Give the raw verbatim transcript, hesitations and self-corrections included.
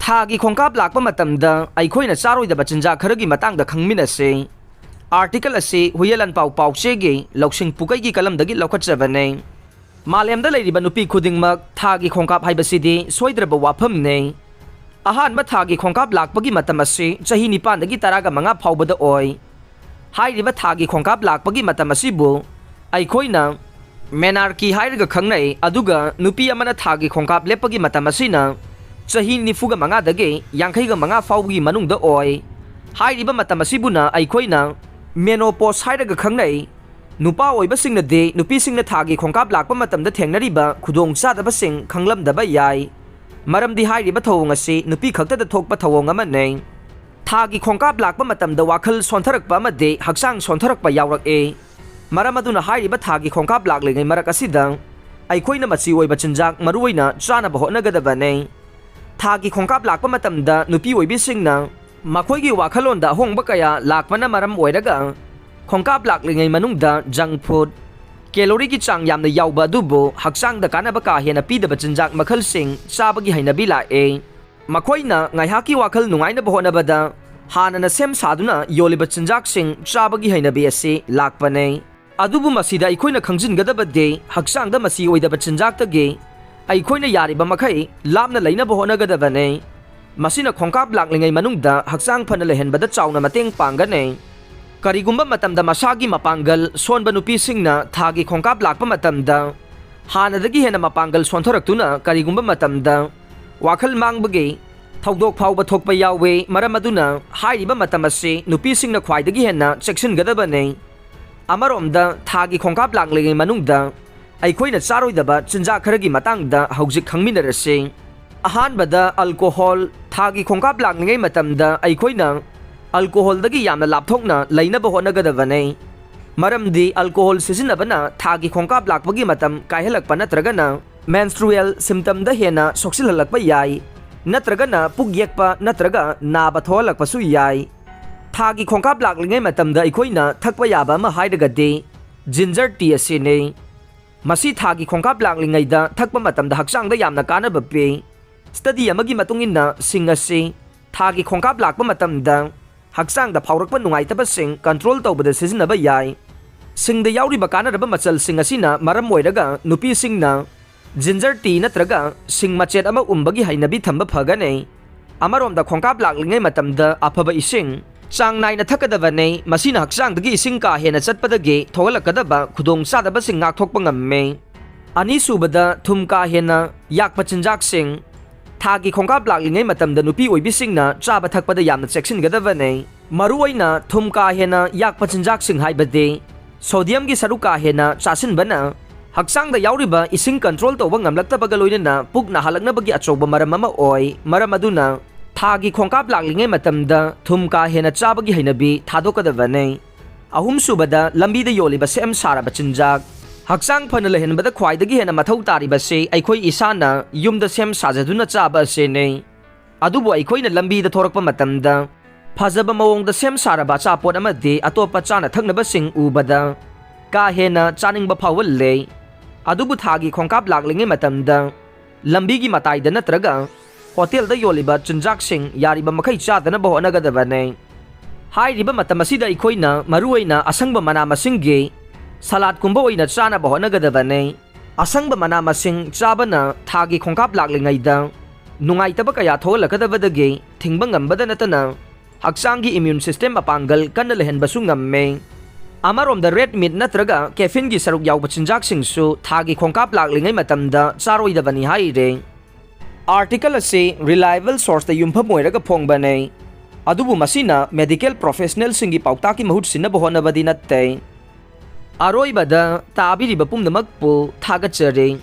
ꯊꯥꯒꯤ ꯈꯣꯡꯀꯥꯞ ꯂꯥꯛꯄ ꯃꯇꯝꯗ ꯑꯩꯈꯣꯏꯅ ꯆꯥꯔꯣꯏꯗꯕ ꯆꯤꯟꯖꯥꯛ ꯈꯔꯒꯤ ꯃꯇꯥꯡꯗ ꯈꯪꯃꯤꯟꯅꯁꯤ꯫ ꯑꯥꯔꯇꯤꯀꯜ ꯑꯁꯤ ꯍꯨꯌꯦꯂꯟ ꯄꯥꯎ ꯄꯥꯎꯆꯦꯒꯤ ꯂꯧꯁꯤꯡ ꯄꯨꯀꯩꯒꯤ ꯀꯂꯝꯗꯒꯤ ꯂꯧꯈꯠꯆꯕꯅꯦ꯫ ꯃꯥꯂꯦꯝꯗ ꯂꯩꯔꯤꯕ ꯅꯨꯄꯤ ꯈꯨꯗꯤꯡꯃꯛ ꯊꯥꯒꯤ ꯈꯣꯡꯀꯥꯞ ꯍꯥꯏꯕꯁꯤꯗꯤ ꯁꯣꯏꯗ꯭ꯔꯕ ꯋꯥꯐꯝꯅꯤ꯫ ꯑꯍꯥꯟꯕ ꯊꯥꯒꯤ ꯈꯣꯡꯀꯥꯞ ꯂꯥꯛꯄꯒꯤ ꯃꯇꯝ ꯑꯁꯤ ꯆꯍꯤ ꯅꯤꯄꯥꯟꯗꯒꯤ ꯇꯔꯥꯒ ꯃꯉꯥ ꯐꯥꯎꯕꯗ ꯑꯣꯏ꯫ ꯍꯥꯏꯔꯤꯕ ꯊꯥꯒꯤ ꯈꯣꯡꯀꯥꯞ ꯂꯥꯛꯄꯒꯤ ꯃꯇꯝ ꯑꯁꯤꯕꯨ ꯑꯩꯈꯣꯏꯅ ꯃꯦꯅꯥꯔꯀꯤ ꯍꯥꯏꯔꯒ ꯈꯪꯅꯩ, ꯑꯗꯨꯒ ꯅꯨꯄꯤ ꯑꯃꯅ ꯊꯥꯒꯤ ꯈꯣꯡꯀꯥꯞ ꯂꯦꯞꯄꯒꯤ ꯃꯇꯝ ꯑꯁꯤꯅ ꯆꯍꯤ ꯅꯤꯐꯨꯒ ꯃꯉꯥꯗꯒꯤ ꯌꯥꯡꯈꯩꯒ ꯃꯉꯥ ꯐꯥꯎꯕꯒꯤ ꯃꯅꯨꯡꯗ ꯑꯣꯏ꯫ ꯍꯥꯏꯔꯤꯕ ꯃꯇꯝ ꯑꯁꯤꯕꯨꯅ ꯑꯩꯈꯣꯏꯅ ꯃꯦꯅꯣꯄꯣꯁ ꯍꯥꯏꯔꯒ ꯈꯪꯅꯩ꯫ ꯅꯨꯄꯥ ꯑꯣꯏꯕꯁꯤꯡꯅꯗꯤ ꯅꯨꯄꯤꯁꯤꯡꯅ ꯊꯥꯒꯤ ꯈꯣꯡꯀꯥꯞ ꯂꯥꯛꯄ ꯃꯇꯝꯗ ꯊꯦꯡꯅꯔꯤꯕ ꯈꯨꯗꯣꯡꯆꯥꯗꯕꯁꯤꯡ ꯈꯪꯂꯝꯗꯕ ꯌꯥꯏ, ꯃꯔꯝꯗꯤ ꯍꯥꯏꯔꯤꯕ ꯊꯧꯑꯣꯡ ꯑꯁꯤ ꯅꯨꯄꯤ ꯈꯛꯇꯗ ꯊꯣꯛꯄ ꯊꯧꯑꯣꯡ ꯑꯃꯅꯤ꯫ ꯊꯥꯒꯤ ꯈꯣꯡꯀꯥꯞ ꯂꯥꯛꯄ ꯃꯇꯝꯗ ꯋꯥꯈꯜ ꯁꯣꯟꯊꯔꯛꯄ ꯑꯃꯗꯤ ꯍꯛꯆꯥꯡ ꯁꯣꯟꯊꯔꯛꯄ ꯌꯥꯎꯔꯛꯏ꯫ ꯃꯔꯝ ꯑꯗꯨꯅ ꯍꯥꯏꯔꯤꯕ ꯊꯥꯒꯤ ꯈꯣꯡꯀꯥꯞ ꯂꯥꯛꯂꯤꯉꯩ ꯃꯔꯛ ꯑꯁꯤꯗ ꯑꯩꯈꯣꯏꯅ ꯃꯆꯤ ꯑꯣꯏꯕ ꯆꯤꯟꯖꯥꯛ ꯃꯔꯨꯑꯣꯏꯅ ꯆꯥꯅꯕ ꯍꯣꯠꯅꯒꯗꯕꯅꯤ꯫ ꯊꯥꯒꯤ ꯈꯣꯡꯀꯥꯞ ꯂꯥꯛꯄ ꯃꯇꯝꯗ ꯅꯨꯄꯤ ꯑꯣꯏꯕꯤꯁꯤꯡꯅ ꯃꯈꯣꯏꯒꯤ ꯋꯥꯈꯜꯂꯣꯟꯗ ꯑꯍꯣꯡꯕ ꯀꯌꯥ ꯂꯥꯛꯄꯅ ꯃꯔꯝ ꯑꯣꯏꯔꯒ ꯈꯣꯡꯀꯥꯞ ꯂꯥꯛꯂꯤꯉꯩ ꯃꯅꯨꯡꯗ ꯖꯪꯛ ꯐꯨꯗ, ꯀꯦꯂꯣꯔꯤꯒꯤ ꯆꯥꯡ ꯌꯥꯝꯅ ꯌꯥꯎꯕ ꯑꯗꯨꯕꯨ ꯍꯛꯆꯥꯡꯗ ꯀꯥꯟꯅꯕ ꯀꯥ ꯍꯦꯟꯅ ꯄꯤꯗꯕ ꯆꯤꯟꯖꯥꯛ ꯃꯈꯜꯁꯤꯡ ꯆꯥꯕꯒꯤ ꯍꯩꯅꯕꯤ ꯂꯥꯛꯑꯦ꯫ ꯃꯈꯣꯏꯅ ꯉꯥꯏꯍꯥꯛꯀꯤ ꯋꯥꯈꯜ ꯅꯨꯡꯉꯥꯏꯅꯕ ꯍꯣꯠꯅꯕꯗ ꯍꯥꯟꯅꯅ ꯁꯦꯝ ꯁꯥꯗꯨꯅ ꯌꯣꯜꯂꯤꯕ ꯆꯤꯟꯖꯥꯛꯁꯤꯡ ꯆꯥꯕꯒꯤ ꯍꯩꯅꯕꯤ ꯑꯁꯤ ꯂꯥꯛꯄꯅꯦ꯫ ꯑꯗꯨꯕꯨ ꯃꯁꯤꯗ ꯑꯩꯈꯣꯏꯅ ꯈꯪꯖꯤꯟꯒꯗꯕꯗꯤ ꯍꯛꯆꯥꯡꯗ ꯃꯆꯤ ꯑꯣꯏꯗꯕ ꯆꯤꯟꯖꯥꯛꯇꯒꯤ ꯑꯩꯈꯣꯏꯅ ꯌꯥꯔꯤꯕ ꯃꯈꯩ ꯂꯥꯞꯅ ꯂꯩꯅꯕ ꯍꯣꯠꯅꯒꯗꯕꯅꯦ꯫ ꯃꯁꯤꯅ ꯈꯣꯡꯀꯥꯞ ꯂꯥꯛꯂꯤꯉꯩ ꯃꯅꯨꯡꯗ ꯍꯛꯆꯥꯡ ꯐꯅ ꯂꯩꯍꯟꯕꯗ ꯆꯥꯎꯅ ꯃꯇꯦꯡ ꯄꯥꯡꯒꯅꯤ꯫ ꯀꯔꯤꯒꯨꯝꯕ ꯃꯇꯝꯗ ꯃꯁꯥꯒꯤ ꯃꯄꯥꯡꯒꯜ ꯁꯣꯟꯕ ꯅꯨꯄꯤꯁꯤꯡꯅ ꯊꯥꯒꯤ ꯈꯣꯡꯀꯥꯞ ꯂꯥꯛꯄ ꯃꯇꯝꯗ ꯍꯥꯟꯅꯗꯒꯤ ꯍꯦꯟꯅ ꯃꯄꯥꯡꯒꯜ ꯁꯣꯟꯊꯔꯛꯇꯨꯅ ꯀꯔꯤꯒꯨꯝꯕ ꯃꯇꯝꯗ ꯋꯥꯈꯜ ꯃꯥꯡꯕꯒꯤ ꯊꯧꯗꯣꯛ ꯐꯥꯎꯕ ꯊꯣꯛꯄ ꯌꯥꯎꯋꯤ꯫ ꯃꯔꯝ ꯑꯗꯨꯅ ꯍꯥꯏꯔꯤꯕ ꯃꯇꯝ ꯑꯁꯤ ꯅꯨꯄꯤꯁꯤꯡꯅ ꯈ꯭ꯋꯥꯏꯗꯒꯤ ꯍꯦꯟꯅ ꯆꯦꯛꯁꯤꯟꯒꯗꯕꯅꯤ꯫ ꯑꯃꯔꯣꯝꯗ ꯊꯥꯒꯤ ꯈꯣꯡꯀꯥꯞ ꯂꯥꯛꯂꯤꯉꯩ ꯃꯅꯨꯡꯗ ꯑꯩꯈꯣꯏꯅ ꯆꯥꯔꯣꯏꯗꯕ ꯆꯤꯟꯖꯥꯛ ꯈꯔꯒꯤ ꯃꯇꯥꯡꯗ ꯍꯧꯖꯤꯛ ꯈꯪꯃꯤꯟꯅꯔꯁꯤ꯫ ꯑꯍꯥꯟꯕꯗ ꯑꯜꯀꯣꯍꯣꯜ꯫ ꯊꯥꯒꯤ ꯈꯣꯡꯀꯥꯞ ꯂꯥꯛꯂꯤꯉꯩ ꯃꯇꯝꯗ ꯑꯩꯈꯣꯏꯅ ꯑꯜꯀꯣꯍꯣꯜꯗꯒꯤ ꯌꯥꯝꯅ ꯂꯥꯞꯊꯣꯛꯅ ꯂꯩꯅꯕ ꯍꯣꯠꯅꯒꯗꯕꯅꯤ, ꯃꯔꯝꯗꯤ ꯑꯜꯀꯣꯍꯣꯜ ꯁꯤꯖꯤꯟꯅꯕꯅ ꯊꯥꯒꯤ ꯈꯣꯡꯀꯥꯞ ꯂꯥꯛꯄꯒꯤ ꯃꯇꯝ ꯀꯥꯏꯍꯜꯂꯛꯄ ꯅꯠꯇ꯭ꯔꯒꯅ ꯃꯦꯟꯁꯇ꯭ꯔꯨꯑꯦꯜ ꯁꯤꯝꯇꯝꯗ ꯍꯦꯟꯅ ꯁꯣꯛꯆꯤꯜꯍꯜꯂꯛꯄ ꯌꯥꯏ, ꯅꯠꯇ꯭ꯔꯒꯅ ꯄꯨꯛ ꯌꯦꯛꯄ ꯅꯠꯇ꯭ꯔꯒ ꯅꯥꯕ ꯊꯣꯛꯍꯜꯂꯛꯄꯁꯨ ꯌꯥꯏ꯫ ꯊꯥꯒꯤ ꯈꯣꯡꯀꯥꯞ ꯂꯥꯛꯂꯤꯉꯩ ꯃꯇꯝꯗ ꯑꯩꯈꯣꯏꯅ ꯊꯛꯄ ꯌꯥꯕ ꯑꯃ ꯍꯥꯏꯔꯒꯗꯤ ꯖꯤꯟꯖꯔ ꯇꯤ ꯑꯁꯤꯅꯤ꯫ ꯃꯁꯤ ꯊꯥꯒꯤ ꯈꯣꯡꯀꯥꯞ ꯂꯥꯛꯂꯤꯉꯩꯗ ꯊꯛꯄ ꯃꯇꯝꯗ ꯍꯛꯆꯥꯡꯗ ꯌꯥꯝꯅ ꯀꯥꯟꯅꯕ ꯄꯤ꯫ Study ꯑꯃꯒꯤ ꯃꯇꯨꯡ ꯏꯟꯅ, ꯁꯤꯡ ꯑꯁꯤ ꯊꯥꯒꯤ ꯈꯣꯡꯀꯥꯞ ꯂꯥꯛꯄ ꯃꯇꯝꯗ ꯍꯛꯆꯥꯡꯗ ꯐꯥꯎꯔꯛꯄ ꯅꯨꯡꯉꯥꯏꯇꯕꯁꯤꯡ control ꯇꯧꯕꯗ ꯁꯤꯖꯤꯟꯅꯕ ꯌꯥꯏ꯫ ꯁꯤꯡꯗ ꯌꯥꯎꯔꯤꯕ ꯀꯥꯟꯅꯔꯕ ꯃꯆꯜꯁꯤꯡ ꯑꯁꯤꯅ ꯃꯔꯝ ꯑꯣꯏꯔꯒ ꯅꯨꯄꯤꯁꯤꯡꯅ ginger tea ꯅꯠꯇ꯭ꯔꯒ ꯁꯤꯡ ꯃꯆꯦꯠ ꯑꯃ ꯎꯝꯕꯒꯤ ꯍꯩꯅꯕꯤ ꯊꯝꯕ ꯐꯒꯅꯤ꯫ ꯑꯃꯔꯣꯝꯗ, ꯈꯣꯡꯀꯥꯞ ꯂꯥꯛꯂꯤꯉꯩ ꯃꯇꯝꯗ ꯑꯐꯕ ꯏꯁꯤꯡ ꯆꯥꯡ ꯅꯥꯏꯅ ꯊꯛꯀꯗꯕꯅꯤ꯫ ꯃꯁꯤꯅ ꯍꯛꯆꯥꯡꯗꯒꯤ ꯏꯁꯤꯡ ꯀꯥ ꯍꯦꯟꯅ ꯆꯠꯄꯗꯒꯤ ꯊꯣꯛꯍꯜꯂꯛꯀꯗꯕ ꯈꯨꯗꯣꯡꯆꯥꯗꯕꯁꯤꯡ ꯉꯥꯛꯊꯣꯛꯄ ꯉꯝꯃꯤ꯫ ꯑꯅꯤꯁꯨꯕꯗ, ꯊꯨꯝ ꯀꯥ ꯍꯦꯟꯅ ꯌꯥꯛꯄ ꯆꯤꯟꯖꯥꯛꯁꯤꯡ꯫ ꯊꯥꯒꯤ ꯈꯣꯡꯀꯥꯞ ꯂꯥꯛꯂꯤꯉꯩ ꯃꯇꯝꯗ ꯅꯨꯄꯤ ꯑꯣꯏꯕꯤꯁꯤꯡꯅ ꯆꯥꯕ ꯊꯛꯄꯗ ꯌꯥꯝꯅ ꯆꯦꯛꯁꯤꯟꯒꯗꯕꯅꯤ꯫ ꯃꯔꯨꯑꯣꯏꯅ ꯊꯨꯝ ꯀꯥ ꯍꯦꯟꯅ ꯌꯥꯛꯄ ꯆꯤꯟꯖꯥꯛꯁꯤꯡ, ꯍꯥꯏꯕꯗꯤ sodium ꯒꯤ ꯁꯔꯨꯛ ꯀꯥ ꯍꯦꯟꯅ ꯆꯥꯁꯤꯟꯕꯅ ꯍꯛꯆꯥꯡꯗ ꯌꯥꯎꯔꯤꯕ ꯏꯁꯤꯡ control ꯇꯧꯕ ꯉꯝꯂꯛꯇꯕꯒ ꯂꯣꯏꯅꯅ ꯄꯨꯛ ꯅꯥꯍꯜꯂꯛꯅꯕꯒꯤ ꯑꯆꯧꯕ ꯃꯔꯝ ꯑꯃ ꯑꯣꯏ꯫ ꯃꯔꯝ ꯑꯗꯨꯅ ꯊꯥꯒꯤ ꯈꯣꯡꯀꯥꯞ ꯂꯥꯛꯂꯤꯉꯩ ꯃꯇꯝꯗ ꯊꯨꯝ ꯀꯥ ꯍꯦꯟꯅ ꯆꯥꯕꯒꯤ ꯍꯩꯅꯕꯤ ꯊꯥꯗꯣꯛꯀꯗꯕꯅꯤ꯫ ꯑꯍꯨꯝꯁꯨꯕꯗ, ꯂꯝꯕꯤꯗ ꯌꯣꯜꯂꯤꯕ ꯁꯦꯝ ꯁꯥꯔꯕ ꯆꯤꯟꯖꯥꯛ꯫ ꯍꯛꯆꯥꯡ ꯐꯅ ꯂꯩꯍꯟꯕꯗ ꯈ꯭ꯋꯥꯏꯗꯒꯤ ꯍꯦꯟꯅ ꯃꯊꯧ ꯇꯥꯔꯤꯕꯁꯤ ꯑꯩꯈꯣꯏ ꯏꯁꯥꯅ ꯌꯨꯝꯗ ꯁꯦꯝ ꯁꯥꯖꯗꯨꯅ ꯆꯥꯕ ꯑꯁꯤꯅꯤ꯫ ꯑꯗꯨꯕꯨ ꯑꯩꯈꯣꯏꯅ ꯂꯝꯕꯤꯗ ꯊꯣꯔꯛꯄ ꯃꯇꯝꯗ ꯐꯖꯕ ꯃꯑꯣꯡꯗ ꯁꯦꯝ ꯁꯥꯔꯕ ꯑꯆꯥꯄꯣꯠ ꯑꯃꯗꯤ ꯑꯇꯣꯞꯄ ꯆꯥꯅ ꯊꯛꯅꯕꯁꯤꯡ ꯎꯕꯗ ꯀꯥ ꯍꯦꯟꯅ ꯆꯥꯅꯤꯡꯕ ꯐꯥꯎꯍꯜꯂꯦ꯫ ꯑꯗꯨꯕꯨ ꯊꯥꯒꯤ ꯈꯣꯡꯀꯥꯞ ꯂꯥꯛꯂꯤꯉꯩ ꯃꯇꯝꯗ ꯂꯝꯕꯤꯒꯤ ꯃꯇꯥꯏꯗ ꯅꯠꯇ꯭ꯔꯒ ꯍꯣꯇꯦꯜꯗ ꯌꯣꯜꯂꯤꯕ ꯆꯤꯟꯖꯥꯛꯁꯤꯡ ꯌꯥꯔꯤꯕ ꯃꯈꯩ ꯆꯥꯗꯅꯕ ꯍꯣꯠꯅꯒꯗꯕꯅꯤ꯫ ꯍꯥꯏꯔꯤꯕ ꯃꯇꯝ ꯑꯁꯤꯗ ꯑꯩꯈꯣꯏꯅ ꯃꯔꯨꯑꯣꯏꯅ ꯑꯁꯪꯕ ꯃꯅꯥ ꯃꯁꯤꯡꯒꯤ ꯁꯂꯥꯗꯀꯨꯝꯕ ꯑꯣꯏꯅ ꯆꯥꯅꯕ ꯍꯣꯠꯅꯒꯗꯕꯅꯤ꯫ ꯑꯁꯪꯕ ꯃꯅꯥ ꯃꯁꯤꯡ ꯆꯥꯕꯅ ꯊꯥꯒꯤ ꯈꯣꯡꯀꯥꯞ ꯂꯥꯛꯂꯤꯉꯩꯗ ꯅꯨꯡꯉꯥꯏꯇꯕ ꯀꯌꯥ ꯊꯣꯛꯍꯜꯂꯛꯀꯗꯕꯗꯒꯤ ꯊꯤꯡꯕ ꯉꯝꯕꯗ ꯅꯠꯇꯅ ꯍꯛꯆꯥꯡꯒꯤ immune system ꯃꯄꯥꯡꯒꯜ ꯀꯟꯅ ꯂꯩꯍꯟꯕꯁꯨ ꯉꯝꯃꯤ꯫ ꯑꯃꯔꯣꯝꯗ, red meat ꯅꯠꯇ꯭ꯔꯒ caffeine ꯒꯤ ꯁꯔꯨꯛ ꯌꯥꯎꯕ ꯆꯤꯟꯖꯥꯛꯁꯤꯡꯁꯨ ꯊꯥꯒꯤ ꯈꯣꯡꯀꯥꯞ ꯂꯥꯛꯂꯤꯉꯩ ꯃꯇꯝꯗ ꯆꯥꯔꯣꯏꯗꯕꯅꯤ ꯍꯥꯏꯔꯤ꯫ Article ꯑꯁꯤ reliable source ꯇ ꯌꯨꯝꯐꯝ ꯑꯣꯏꯔꯒ ꯐꯣꯡꯕꯅꯤ, ꯑꯗꯨꯕꯨ ꯃꯁꯤꯅ medical professional ꯁꯤꯡꯒꯤ ꯄꯥꯎꯇꯥꯛꯀꯤ ꯃꯍꯨꯠ ꯁꯤꯟꯅꯕ ꯍꯣꯠꯅꯕꯗꯤ ꯅꯠꯇꯦ꯫ ꯑꯔꯣꯏꯕꯗ, ꯇꯥꯕꯤꯔꯤꯕ ꯄꯨꯝꯅꯃꯛꯄꯨ ꯊꯥꯒꯠꯆꯔꯤ꯫